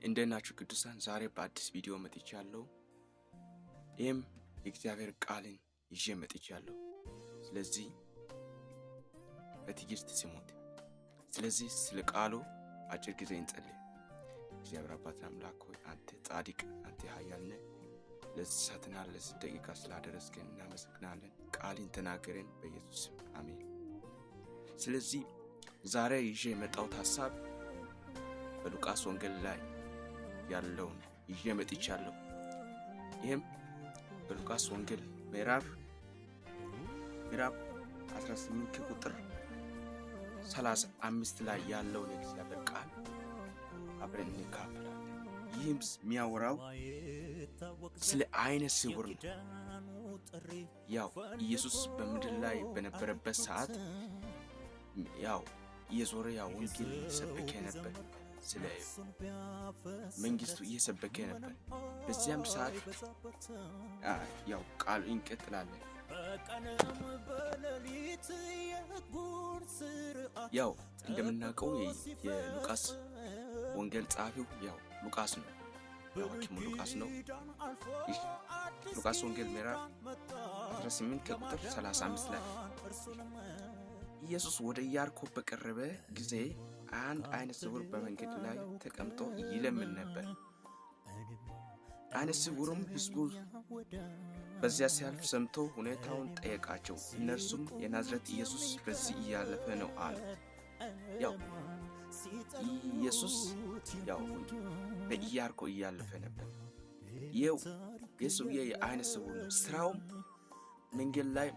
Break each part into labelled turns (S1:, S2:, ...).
S1: እንዴት ናችሁ ቅዱሳን? ዛሬ በአዲስ ቪዲዮ መጥቻለሁ። ይህም የእግዚአብሔር ቃልን ይዤ መጥቻለሁ። ስለዚህ በትዕግስት ስሙት። ስለዚህ ስለ ቃሉ አጭር ጊዜ እንጸልይ። እግዚአብሔር አባትና አምላክ ሆይ፣ አንተ ጻድቅ፣ አንተ ኃያል ነህ። ለዚህ ሰዓትና ለዚህ ደቂቃ ስላደረስከን እናመሰግናለን። ቃልን ተናገረን፣ በኢየሱስ ስም አሜን። ስለዚህ ዛሬ ይዤ የመጣሁት ሀሳብ በሉቃስ ወንጌል ላይ ያለውን ይዤ መጥቻለሁ። ይህም በሉቃስ ወንጌል ምዕራፍ 18 ከቁጥር 35 ላይ ያለውን የእግዚአብሔር ቃል አብረን እንካፈላለን። ይህም የሚያወራው ስለ ዓይነ ስውር ነው። ያው ኢየሱስ በምድር ላይ በነበረበት ሰዓት ያው እየዞረ ያው ወንጌል እየሰበከ ነበር። ስለ መንግስቱ እየሰበከ ነበር። በዚያም ሰዓት ያው ቃሉ እንቀጥላለን። ያው እንደምናውቀው የሉቃስ ወንጌል ጸሐፊው ያው ሉቃስ ነው። ያው ሐኪሙ ሉቃስ ነው። ይህ ሉቃስ ወንጌል ምዕራፍ 18 ከቁጥር 35 ላይ፣ ኢየሱስ ወደ ኢያሪኮ በቀረበ ጊዜ አንድ ዓይነ ስውር በመንገድ ላይ ተቀምጦ ይለምን ነበር። ዓይነ ስውሩም ሕዝቡ በዚያ ሲያልፍ ሰምቶ ሁኔታውን ጠየቃቸው። እነርሱም የናዝሬት ኢየሱስ በዚህ እያለፈ ነው አሉት። ያው ኢየሱስ ያው በኢያሪኮ እያለፈ ነበር። ይኸው የሰውዬ የዓይነ ስውር ነው። ስራውም መንገድ ላይ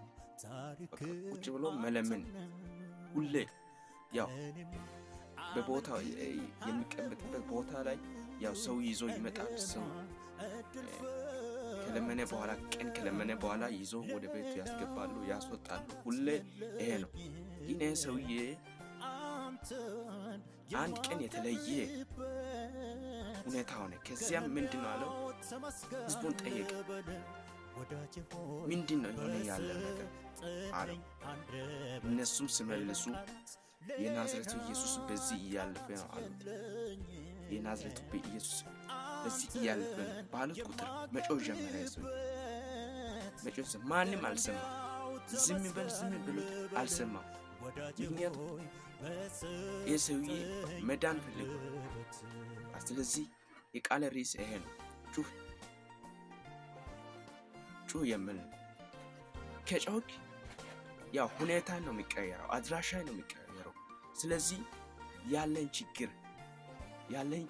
S1: ቁጭ ብሎ መለመን፣ ሁሌ ያው በቦታው የሚቀመጥበት ቦታ ላይ ያው ሰው ይዞ ይመጣል። ሰው ከለመነ በኋላ፣ ቀን ከለመነ በኋላ ይዞ ወደ ቤቱ ያስገባሉ፣ ያስወጣሉ። ሁሌ ይሄ ነው። ግን ይህ ሰውዬ አንድ ቀን የተለየ ሁኔታ ሆነ። ከዚያም ምንድን ነው አለው? ህዝቡን ጠየቀ። ምንድን ነው የሆነ ያለ ነገር አለው። እነሱም ሲመልሱ የናዝሬቱ ኢየሱስ በዚህ እያለፈ ነው አሉት። የናዝሬቱ ኢየሱስ በዚህ እያለፈ ነው ባሉት ቁጥር መጮህ ጀመረ። ሰው መጮህ፣ ማንም አልሰማም። ዝም በል ዝም ብሎት አልሰማም። ምክንያቱም ይህ ሰውዬ መዳን ፈልጎ። ስለዚህ የቃለ ርዕስ ይሄ ነው፣ ጩህ ጩህ የሚል ነው። ከጮክ ያው ሁኔታ ነው የሚቀየረው፣ አድራሻ ነው የሚቀየረው። ስለዚህ ያለን ችግር ያለን